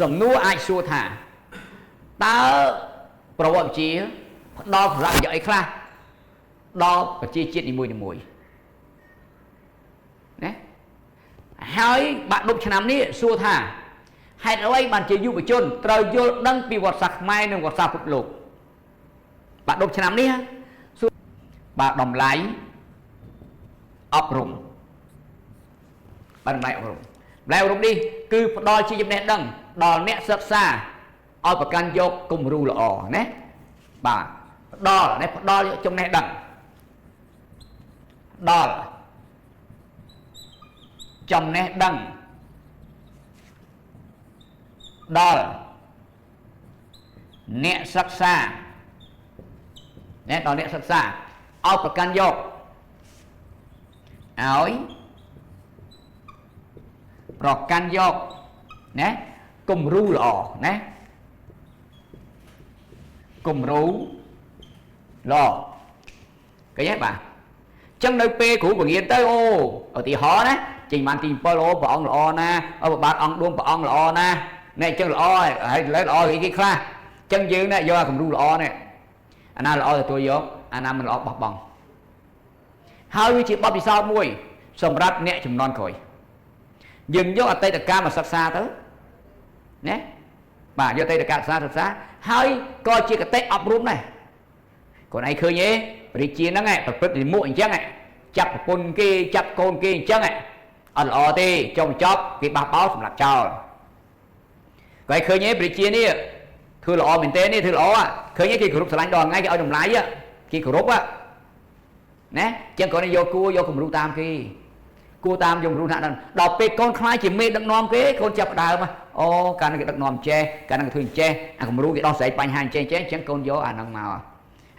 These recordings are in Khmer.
សំណួរអាចសួរថាតើប្រវត្តិវិទ្យាផ្ដល់ប្រយោជន៍អីខ្លះដល់ប្រជាជាតិនីមួយៗណាហើយបាក់ឌុបឆ្នាំនេះសួរថាហេតុអ្វីបានជាយុវជនត្រូវយល់ដឹងពីវត្តសាស្ត្រខ្មែរនិងវត្តសាស្ត្រពិភពលោកបាក់ឌុបឆ្នាំនេះសួរបាទតម្លៃអប់រំបាទតម្លៃអប់រំតម្លៃអប់រំនេះគឺផ្ដល់ជាចំណេះដឹងដល់អ្នកសិក្សាឲ្យប្រកាន់យកគំរូល្អណាបាទផ្ដល់ណាផ្ដល់ចំណេះដឹងដល់ចំណេះដឹងដល់អ្នកសិក្សាណាដល់អ្នកសិក្សាឲ្យប្រកាន់យកឲ្យប្រកាន់យកណាគំរូល្អណាគំរូល្អឃើញទេបាទចឹងនៅពេលគ្រូបង្រៀនទៅអូឧទាហរណ៍ណាចេញបានទី7អូព្រះអង្គល្អណាស់អូបាទអង្គឌួងព្រះអង្គល្អណាស់ណែចឹងល្អហើយល្អគេគេខ្លះចឹងយើងណែយកអាគំរូល្អនេះអាណាល្អទទួលយកអាណាមិនល្អបោះបង់ហើយវាជាបទពិសោធន៍មួយសម្រាប់អ្នកចំនួនក្រោយយើងយកអតីតកាលមកសិក្សាទៅណាបាទយកអតីតកាលសិក្សាហើយក៏ជាកតិអប់រំដែរខ្លួនឯងឃើញទេរាជាហ្នឹងប្រព្រឹត្តនិមួកអញ្ចឹងចាប់ប្រពន្ធគេចាប់កូនគេអញ្ចឹងអត់ល្អទេចុងចប់គេបះបោសម្រាប់ចោលគាត់ឃើញទេប្រជានេះធ្វើល្អមែនទេនេះធ្វើល្អឃើញទេគេគោរពស្រឡាញ់ដល់ថ្ងៃគេឲ្យតម្លៃគេគោរពណាចឹងគាត់យកគួរយកគំរូតាមគេគួរតាមយំរូណាស់ដល់ពេលកូនខ្លាយជាមេដឹកនាំគេកូនចាប់ដើមអូកាលនោះគេដឹកនាំចេះកាលនោះគេធ្វើចេះអាគំរូគេដោះស្រាយបញ្ហាចេះចេះចឹងកូនយកអាហ្នឹងមក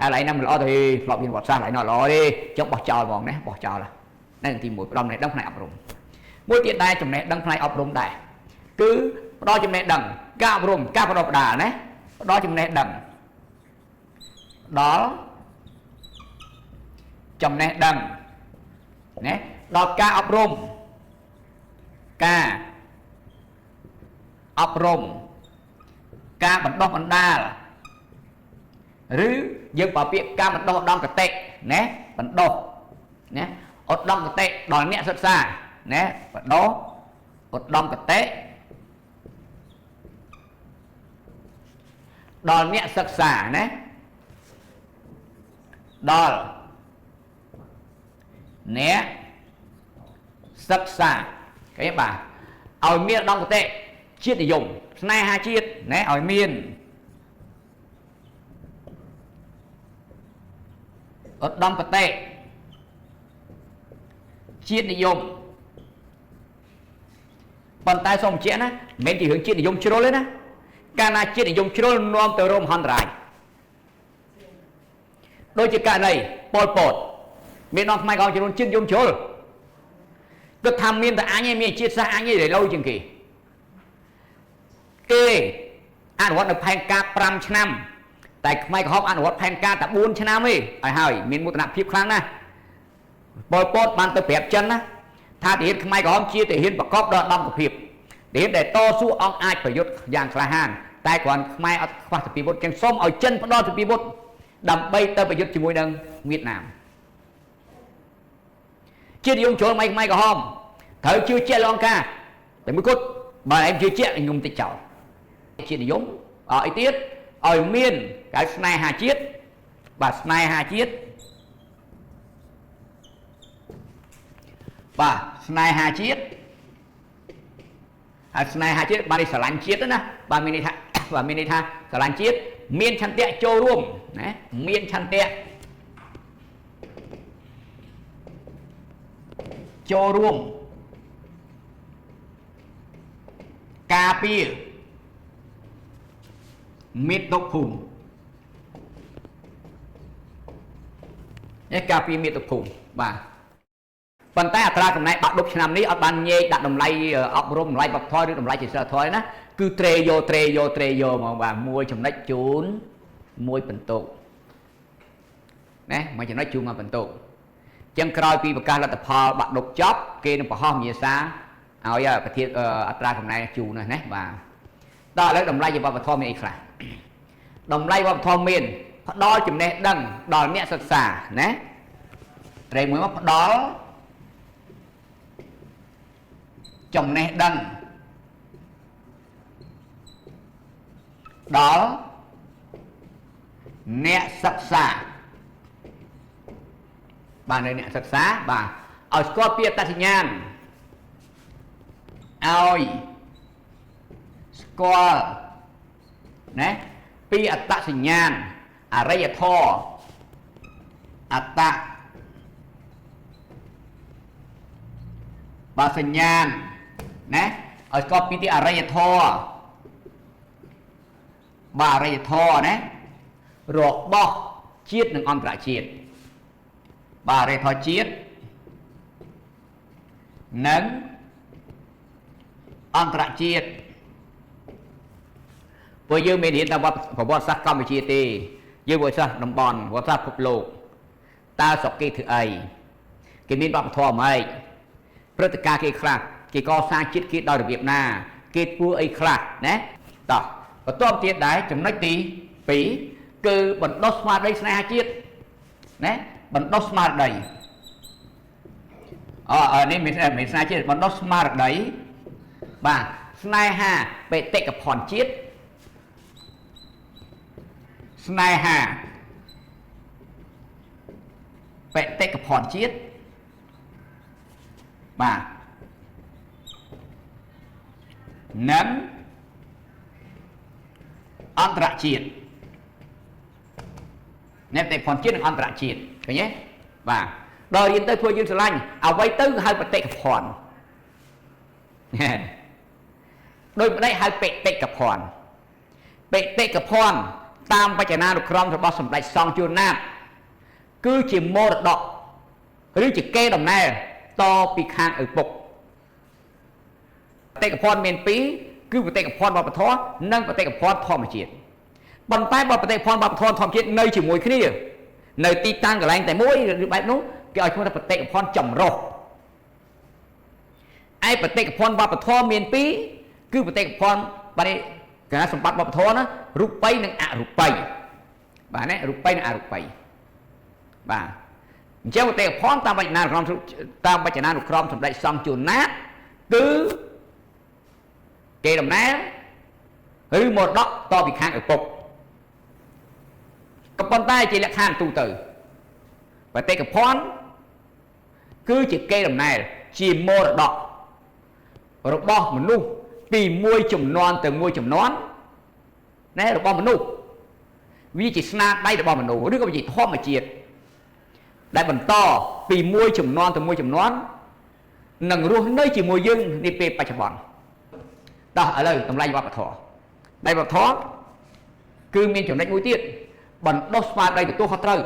ហើយឡៃណាមិនល្អទេធ្លាប់មានវត្តសាស្ត្រឡៃណាល្អទេចឹងបោះចោលហ្មងណាបោះចោលហ្នឹងទី1ផ្ដំចំណេះដឹងផ្នែកអប់រំមួយទៀតដែរចំណេះដឹងផ្នែកអប់រំដែរគឺផ្ដល់ចំណេះដឹងការអប់រំការផ្ដល់ផ្ដាល់ណាផ្ដល់ចំណេះដឹងដល់ចំណេះដឹងណាដល់ការអប់រំការអប់រំការបណ្ដោះបណ្ដាលឬយើងប្រើពាក្យការបណ្ដោះឧត្តមគតិណាបណ្ដោះណាឧត្តមគតិដល់អ្នកសិក្សាណាបណ្ដោះឧត្តមគតិដល់អ្នកសិក្សាណាដល់អ្នកសិក្សាឃើញបាទឲ្យមានឧត្តមគតិជាតិនិយមស្នេហាជាតិណាឲ្យមានឧត្តមគតិជាតិនិយមប៉ុន្តែសូមបញ្ជាក់ណាមិនមែនជារឿងជាតិនិយមជ្រុលទេណាកាលណាជាតិនិយមជ្រុលនាំទៅរមហន្តរាយដូចជាករណីប៉ុលពតមាននាំខ្មែរក្រហមចំនួនជាតិនិយមជ្រុលគិតថាមានតែអញឯងមានជាតិសាសន៍អញឯងដែលលុយជាងគេគេអនុវត្តនៅផែនការ5ឆ្នាំតែខ្មែរក្រហមអនុវត្តផែនការតែ4ឆ្នាំទេឲ្យហើយមានមោទនភាពខ្លាំងណាស់ប៉ុលពតបានទៅប្រាប់ចិនណាថាទាហានខ្មែរក្រហមជាទាហានប្រកបដោយឧត្តមភាពទាហានដែលតស៊ូអង្គអាចប្រយុទ្ធយ៉ាងក្លាហានតែគ្រាន់ខ្មែរអត់ខ្វះសព្វាវុធចឹងសូមឲ្យចិនផ្ដល់សព្វាវុធដើម្បីទៅប្រយុទ្ធជាមួយនឹងវៀតណាមជាតិនិយមជ្រុលមិនខ្មែរក្រហមត្រូវជឿជាក់លងការតែមួយគត់បើឯងជឿជាក់ខ្ញុំតិចចោលជាតិនិយមអីទៀតឲ្យមានគេស្នេហាជាតិបាទស្នេហាជាតិបាទស្នេហាជាតិហើយស្នេហាជាតិបាទនេះស្រឡាញ់ជាតិណាបាទមានន័យថាបាទមានន័យថាស្រឡាញ់ជាតិមានឆន្ទៈចូលរួមណាមានឆន្ទៈចូលរួមការពារមាតុភូមិនេះការពារមាតុភូមិបាទប៉ុន្តែអត្រាចំណែកបាក់ឌុបឆ្នាំនេះអត់បានញែកដាក់តម្លៃអប់រំតម្លៃវប្បធម៌ឬតម្លៃជាសិលធម៌ណាគឺត្រេយោត្រេយោត្រេយោហ្មងបាទមួយចំណុចជូនមួយបន្ទុកណាមួយចំណុចជូនមួយបន្ទុកចឹងក្រោយពីប្រកាសលទ្ធផលបាក់ឌុបចប់គេនឹងបង្ហោះវិញ្ញាសាឲ្យប្រធានអត្រាចំណែកជូនណាបាទ ដល់ឥឡូវតម្លៃវប្បធម៌មានអីខ្លះតម្លៃវប្បធម៌មានផ្ដល់ចំណេះដឹងដល់អ្នកសិក្សាណាត្រេមួយមកផ្ដល់ចំណេះដឹងដល់អ្នកសិក្សាបាទនៅអ្នកសិក្សាបាទឲ្យស្គាល់ពីអត្តសញ្ញាណឲ្យស្គាល់ណាពីអត្តសញ្ញាណអរិយធម៌អត្តបាទសញ្ញាណណាឲ្យស្គាល់ពីទីអរិយធម៌បាទអរិយធម៌ណារបស់ជាតិនិងអន្តរជាតិបាទអរិយធម៌ជាតិនិងអន្តរជាតិព្រោះយើងមិនរៀនតែប្រវត្តិសាស្ត្រកម្ពុជាទេយើងប្រវត្តិសាស្ត្រតំបន់ប្រវត្តិសាស្ត្រពិភពលោកតើស្រុកគេធ្វើអីគេមានវប្បធម៌ម៉េចព្រឹត្តិការណ៍គេខ្លះគេកសាងជាតិគេដោយរបៀបណាគេធ្វើអីខ្លះណាតោះបន្ទាប់ទៀតដែរចំណុចទី2គឺបណ្ដុះស្មារតីស្នេហាជាតិណាបណ្ដុះស្មារតីអនេះមានស្នេហាជាតិបណ្ដុះស្មារតីបាទស្នេហាបេតិកភណ្ឌជាតិស្នេហាបេតិកភណ្ឌជាតិបាទនិងអន្តរជាតិនេះបេតិកភណ្ឌជាតិនិងអន្តរជាតិឃើញទេបាទដល់រៀនទៅធ្វើយើងស្រឡាញ់អ្វីទៅហៅបេតិកភណ្ឌដូចម្ដេចហៅបេតិកភណ្ឌបេតិកភណ្ឌតាមវចនានុក្រមរបស់សម្ដេចសង្ឃជួនណាតគឺជាមរតកឬជាកេរដំណែលតពីខាងឪពុកបេតិកភណ្ឌមានពីរគឺបេតិកភណ្ឌវប្បធម៌និងបេតិកភណ្ឌធម្មជាតិប៉ុន្តែបើបេតិកភណ្ឌវប្បធម៌ធម្មជាតិនៅជាមួយគ្នានៅទីតាំងកន្លែងតែមួយឬបែបនោះគេឲ្យឈ្មោះថាបេតិកភណ្ឌចម្រុះឯបេតិកភណ្ឌវប្បធម៌មានពីរគឺបេតិកភណ្ឌបាទនេះកណាសម្បត្តិវប្បធម៌ណារូបីនិងអរូបីបាទណារូបីនិងអរូបីបាទអញ្ចឹងបេតិកភណ្ឌតាមវចនានុក្រមតាមវចនានុក្រមសម្ដេចសង្ឃជួនណាតគឺគេដំណែលឬមរតកតពីខាងឪពុកក៏ប៉ុន្តែជាលក្ខខណ្ឌទូទៅបេតិកភណ្ឌគឺជាគេដំណែលជាមរតករបស់មនុស្សពីមួយចំនួនទៅមួយចំនួនណែរបស់មនុស្សវាជាស្នាដៃរបស់មនុស្សឬក៏វាជាធម្មជាតិដែលបន្តពីមួយចំនួនទៅមួយចំនួននឹងរស់នៅជាមួយយើងនាពេលបច្ចុប្បន្នតោះឥឡូវតម្លៃវប្បធម៌តម្លៃវប្បធម៌គឺមានចំណុចមួយទៀតបណ្ដុះស្មារតីទទួលខុសត្រូវ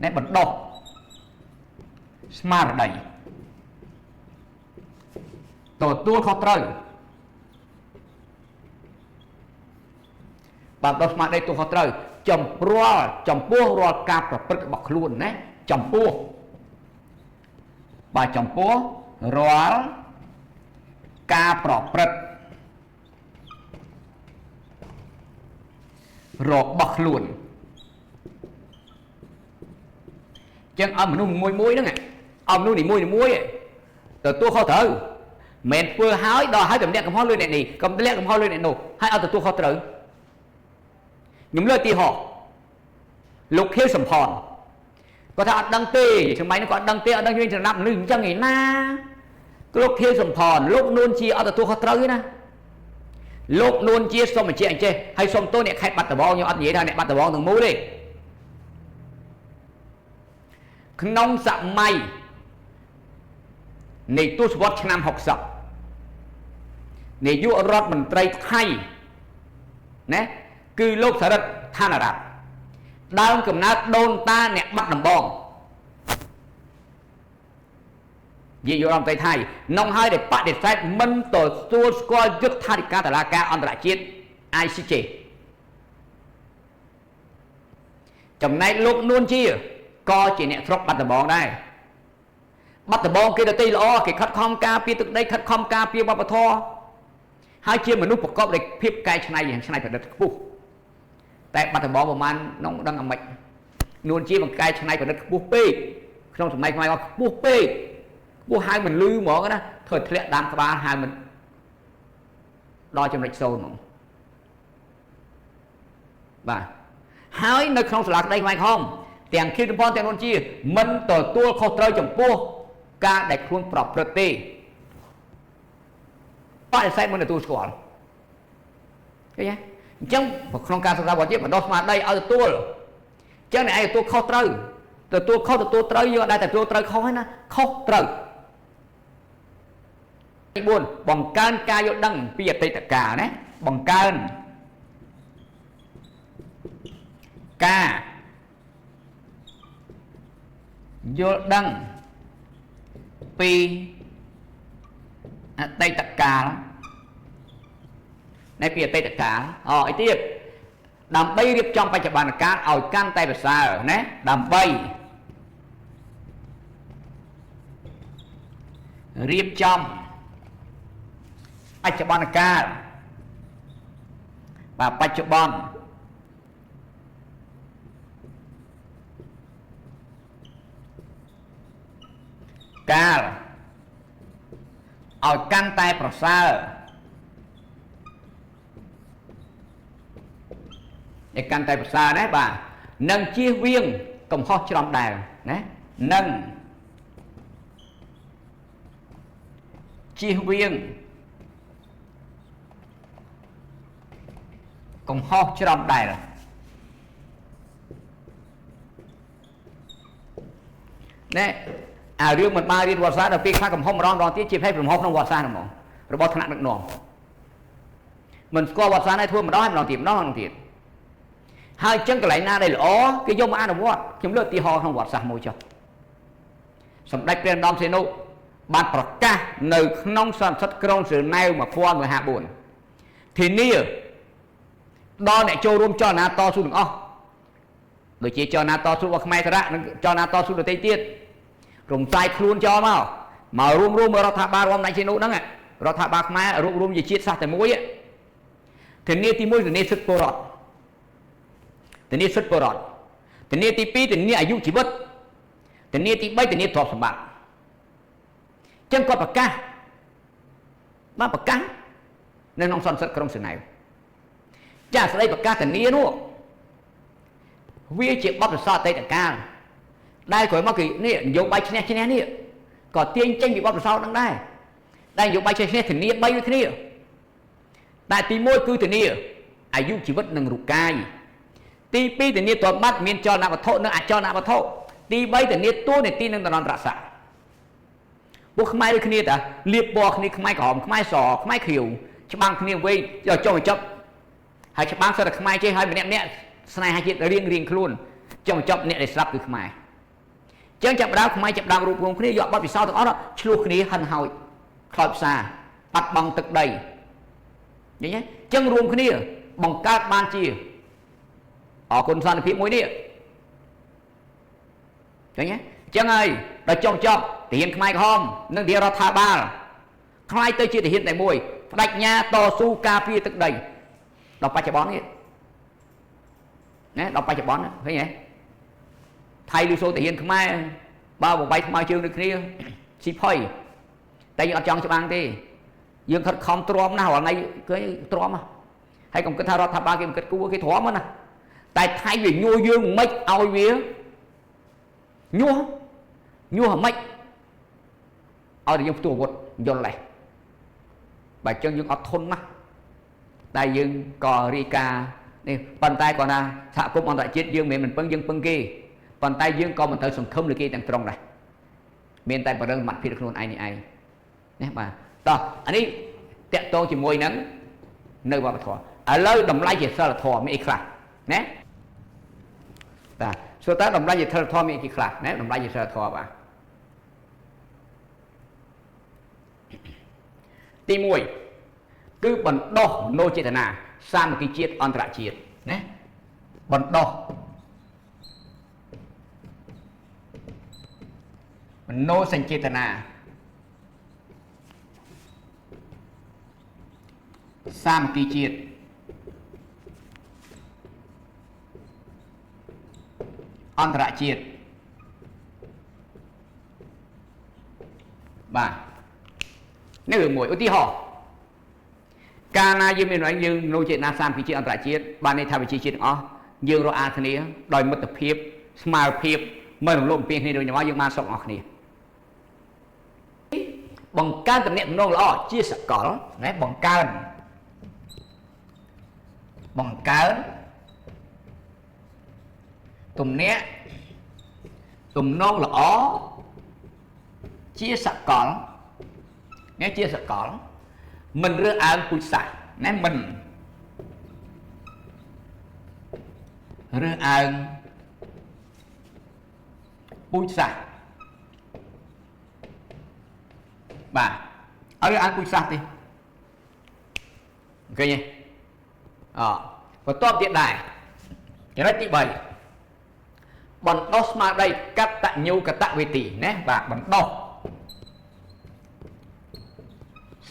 ណែបណ្ដុះស្មារតីទទួលខុសត្រូវបាទបណ្ដុះស្មារតីទទួលខុសត្រូវចំពោះរាល់ការប្រព្រឹត្តរបស់ខ្លួនណាចំពោះបាទចំពោះរាល់ការប្រព្រឹត្តរបស់ខ្លួនចឹងឲ្យមនុស្សមួយមួយហ្នឹងឲ្យមនុស្សនីមួយនីមួយទទួលខុសត្រូវមិនធ្វើហើយដល់ហើយទម្លាក់កំហុសលើអ្នកនេះកំទម្លាក់កំហុសលើអ្នកនោះហើយឲ្យទទួលខុសត្រូវខ្ញុំលើកទីហោលោកខៀវសំផនគាត់ថាអត់ដឹងទេសម័យនោះគាត់ដឹងទេអត់ដឹងយើងចំណាប់មនុស្សអញ្ចឹងឯណាលោកខៀវសំផនលោកនួនជាអត់ទទួលខុសត្រូវទេណាលោកនួនជាសូមបញ្ជាក់អញ្ចេះហើយសូមទោសអ្នកខេត្តបាត់ដំបងខ្ញុំអត់និយាយថាអ្នកបាត់ដំបងទាំងមូលទេក្នុងសម័យនៃទសវត្សរ៍ឆ្នាំ60នាយករដ្ឋមន្ត្រីថៃណាគឺលោកសរិទ្ធឋានរតន៍ដើមកំណើតដូនតាអ្នកបាត់ដំបងនាយករដ្ឋមន្ត្រីថៃនងហើយដែលបដិសេធមិនទទួលស្គាល់យុត្តាធិការតុលាការអន្តរជាតិ ICJ ចំណែកលោកនួនជាក៏ជាអ្នកស្រុកបាត់ដំបងដែរបាត់ដំបងគេដទៃល្អគេខិតខំការពារទឹកដីខិតខំការពារវប្បធម៌ ហើយជាមនុស្សប្រកបដោយភាពកែច្នៃយ៉ាងច្នៃប្រឌិតខ្ពស់តែបាត់ដំបងប្រហែលនងដឹងអាម៉េចនួនជាបង្កែច្នៃប្រឌិតខ្ពស់ពេកក្នុងសម័យខ្មែរក៏ខ្ពស់ពេកខ្ពស់ហៅមិនលឺហ្មងណាធ្វើធ្លាក់តាមក្បាលហៅមិនដល់ចំណុចសូន្យហ្មងបាទហើយនៅក្នុងសាលាក្តីខ្មែរក្រហមទាំងខៀវសំផនទាំងនួនជាមិនទទួលខុសត្រូវចំពោះការដែលខ្លួនប្រព្រឹត្តទេបដិសេធមិនទទួលស្គាល់ឃើញទេអញ្ចឹងក្នុងការសិក្សាវត្តជាតិបណ្ដុះស្មារតីឲ្យទទួលអញ្ចឹងអ្នកឯងទទួលខុសត្រូវទទួលខុសទទួលត្រូវយើងអត់ដែលទទួលត្រូវខុសទេណាខុសត្រូវទី4បង្កើនការយល់ដឹងពីអតីតកាលណាបង្កើនការយល់ដឹងពីអតីតកាលនៃពីអតីតកាលអីទៀតដើម្បីរៀបចំបច្ចុប្បន្នកាលឲ្យកាន់តែប្រសើរណាដើម្បីរៀបចំបច្ចុប្បន្នកាលបាទបច្ចុប្បន្នកាលឲ្យកាន់តែប្រសើរឲ្យកាន់តែប្រសើរណាបាទនឹងជៀសវាងកំហុសច្រំដែលណានឹងជៀសវាងកំហុសច្រំដែលណែអារឿងមិនបានរៀនវត្តសាស្ត្រដល់ពេលខ្លះកំហុសម្ដងម្ដងទៀតជាផ្នែកកំហុសក្នុងវត្តសាស្ត្រហ្មងរបស់ថ្នាក់ដឹកនាំមិនស្គាល់វត្តសាស្ត្រហើយធ្វើម្ដងហើយម្ដងទៀតម្ដងម្ដងទៀតហើយអញ្ចឹងកន្លែងណាដែលល្អគេយកមកអនុវត្តខ្ញុំលើកឧទាហរណ៍ក្នុងវត្តសាស្ត្រមួយចុះសម្ដេចព្រះនរោត្តមសីហនុបានប្រកាសនៅក្នុងសន្និសីទក្រុងហ្សឺណែវ1154ធានាដល់អ្នកចូលរួមចលនាតស៊ូទាំងអស់ដូចជាចលនាតស៊ូរបស់ខ្មែរសារៈនិងចលនាតស៊ូដទៃទៀតរំសាយខ្លួនចោលមករួមរួមរដ្ឋាភិបាលរួមដៃជានោះហ្នឹងរដ្ឋាភិបាលខ្មែររួមរួមជាជាតិសាសន៍តែមួយធានាទី1ធានាសិទ្ធិពលរដ្ឋធានាសិទ្ធិពលរដ្ឋធានាទី2ធានាអាយុជីវិតធានាទី3ធានាទ្រព្យសម្បត្តិអញ្ចឹងគាត់ប្រកាសបានប្រកាសនៅក្នុងសន្និសីទក្រុងហ្សឺណែវចាស្ដីប្រកាសធានានោះវាជាបទពិសោធន៍អតីតកាលដែលក្រោយមកគេនេះនយោបាយឈ្នះឈ្នះនេះក៏ទាញចេញពីបទពិសោធន៍ហ្នឹងដែរដែលនយោបាយឈ្នះឈ្នះធានា3ដូចគ្នាតែទី1គឺធានាអាយុជីវិតនិងរូបកាយទី2ធានាទ្រព្យសម្បត្តិមានចលនវត្ថុនិងអចលនវត្ថុទី3ធានាតួនាទីនិងឋានន្តរសក្តិពួកខ្មែរដូចគ្នាតាលៀបពណ៌គ្នាខ្មែរក្រហមខ្មែរសខ្មែរខៀវច្បាំងគ្នាវិញចុះបញ្ចប់ហើយច្បាំងសិតតែខ្មែរចេះហើយម្នាក់ម្នាក់ស្នេហាជាតិរៀងរៀងខ្លួនចុះបញ្ចប់អ្នកដែលស្លាប់គឺខ្មែរចឹងចាប់ដើមខ្មែរចាប់ដើមរួបរួមគ្នាយកបទពិសោធន៍ទាំងអស់ឆ្លោះគ្នាហិនហោចខ្លោចផ្សាបាត់បង់ទឹកដីយល់ទេចឹងរួមគ្នាបង្កើតបានជាអរគុណសន្តិភាពមួយនេះឃើញទេចឹងហើយដល់ចុងចប់ទាហានខ្មែរក្រហមនិងទាហានរដ្ឋាភិបាលក្លាយទៅជាទាហានតែមួយបដិញ្ញាតស៊ូការពារទឹកដីដល់បច្ចុប្បន្ននេះណាដល់បច្ចុប្បន្នឃើញទេថៃលឺសូទាហានខ្មែរបើបំបីថ្មើរជើងដូចគ្នាស៊ីផុយតែយើងអត់ចង់ច្បាំងទេយើងខិតខំទ្រាំណាស់រាល់ថ្ងៃឃើញទ្រាំហើយកុំគិតថារដ្ឋាភិបាលគេមិនគិតគូរគេទ្រាំណាតែថៃវាញួរយើងមិនឲ្យវាញួរញួរមិនឲ្យតែយើងផ្ទុះអាវុធយល់លេះបើអញ្ចឹងយើងអត់ធន់ណាស់តែយើងក៏រាយការណ៍នេះប៉ុន្តែគាត់ថាសហគមន៍អន្តរជាតិយើងមិនមែនពឹងយើងពឹងគេប៉ុន្តែយើងក៏មិនត្រូវសង្ឃឹមលើគេទាំងត្រង់ដែរមានតែបរិមត្តភាពខ្លួនឯងនេះឯងណាបាទតោះអានេះតាក់ទងជាមួយនឹងនៅវប្បធម៌ឥឡូវតម្លៃជាសិលធម៌មានអីខ្លះណាបាទសួរតើតម្លៃជាសិលធម៌មានអីខ្លះណាតម្លៃជាសិលធម៌បាទទី1គឺបណ្ដោះមនោចេតនាសាមគ្គីជាតិអន្តរជាតិណាបណ្ដោះមនោសញ្ចេតនា សាមគ្គីជាតិអន្តរជាតិបាទនេះរឿងមួយឧទាហរណ៍កាលណាយើងមានយើងនៅចេតនាសាមគ្គីជាតិអន្តរជាតិបានន័យថាប្រជាជាតិទាំងអស់យើងរកអាគ្នាដោយមិត្តភាពស្មើភាពមិនរំលោភបំពានគ្នាដូចនេះយើងបានសុខអស់គ្នាបង្កើនទំនាក់ទំនងល្អជាសកលណាបង្កើនទំនាក់ទំនងល្អជាសកលនេះជាសកលមិនរើសអើងពូជសាសន៍ណាមិនរើសអើងពូជសាសន៍បាទអត់រើសអើងពូជសាសន៍ទេឃើញទេអបន្ទាប់ទៀតដែរចំណុចទី3បណ្ដុះស្មារតីកតញ្ញូកតវេទីណាបាទបណ្ដុះ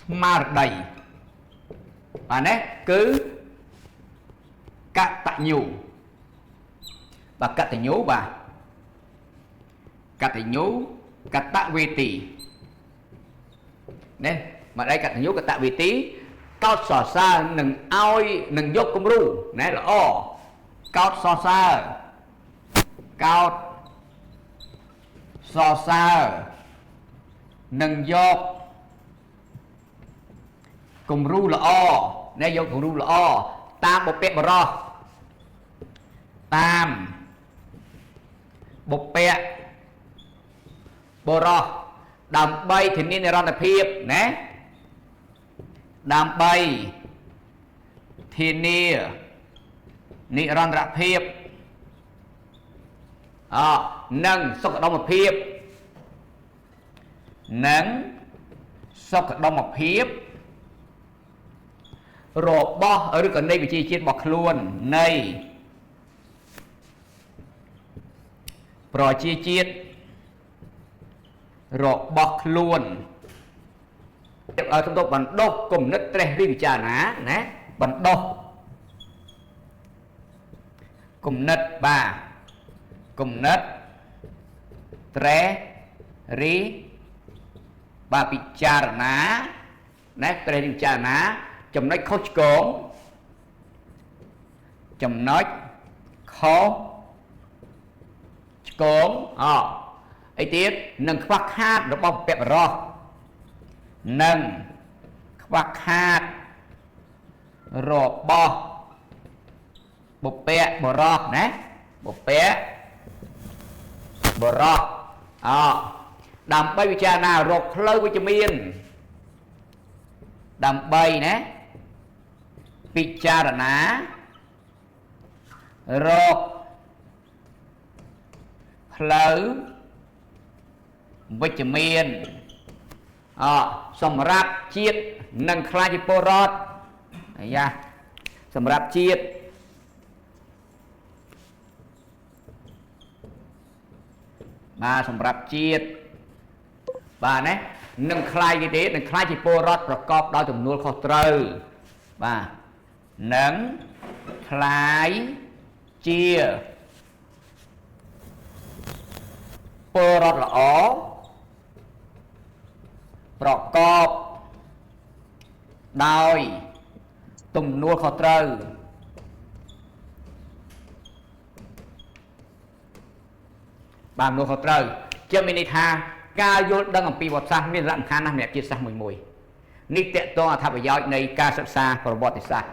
ស្មារតីបាទណាគឺកតញ្ញូបាទកតញ្ញូបាទកតញ្ញូកតវេទីនេះមកដៃកតញ្ញូកតវេទីកោតសរសើរនឹងឲ្យនឹងយកគំរូណាល្អកោតសរសើរកោតសរសើរនឹងយកគំរូល្អណាយកគំរូល្អតាមបុព្វបុរសតាមបុព្វបុរសដើម្បីធានានិរន្តរភាពណាដើម្បីធានានិរន្តរភាពនិងសុខដុមភាពនិងសុខដុមភាពរបស់ឬក៏នៃប្រជាជាតិរបស់ខ្លួននៃប្រជាជាតិរបស់ខ្លួនឲ្យសំដៅបណ្ដុះគំនិតត្រេះរិះពិចារណាណាបណ្ដុះគំនិតបាទគំនិតត្រេះរិះបាទពិចារណាណាត្រេះរិះពិចារណាចំណុចខុសឆ្គងចំណុចខុសឆ្គងអីទៀតនឹងខ្វះខាតរបស់បុព្វបុរសនិងខ្វះខាតរបស់បុព្វបុរសណាបុព្វបុរសដើម្បីពិចារណារកផ្លូវវិជ្ជមានដើម្បីណាពិចារណារកផ្លូវវិជ្ជមានសម្រាប់ជាតិនិងខ្លាចជាពលរដ្ឋអាយ៉ាសម្រាប់ជាតិបាទសម្រាប់ជាតិបាទណានឹងខ្លាយគេទេនឹងខ្លាយជាពលរដ្ឋប្រកបដោយទំនួលខុសត្រូវបាទនឹងខ្លាយជាពលរដ្ឋល្អប្រកបដោយទំនួលខុសត្រូវបាទទំនួលខុសត្រូវជាមានន័យថាការយល់ដឹងអំពីវត្តសាស្ត្រមានសារៈសំខាន់ណាស់សម្រាប់ជាតិសាសន៍មួយមួយនេះតកតងអត្ថប្រយោជន៍នៃការសិក្សាប្រវត្តិសាស្ត្រ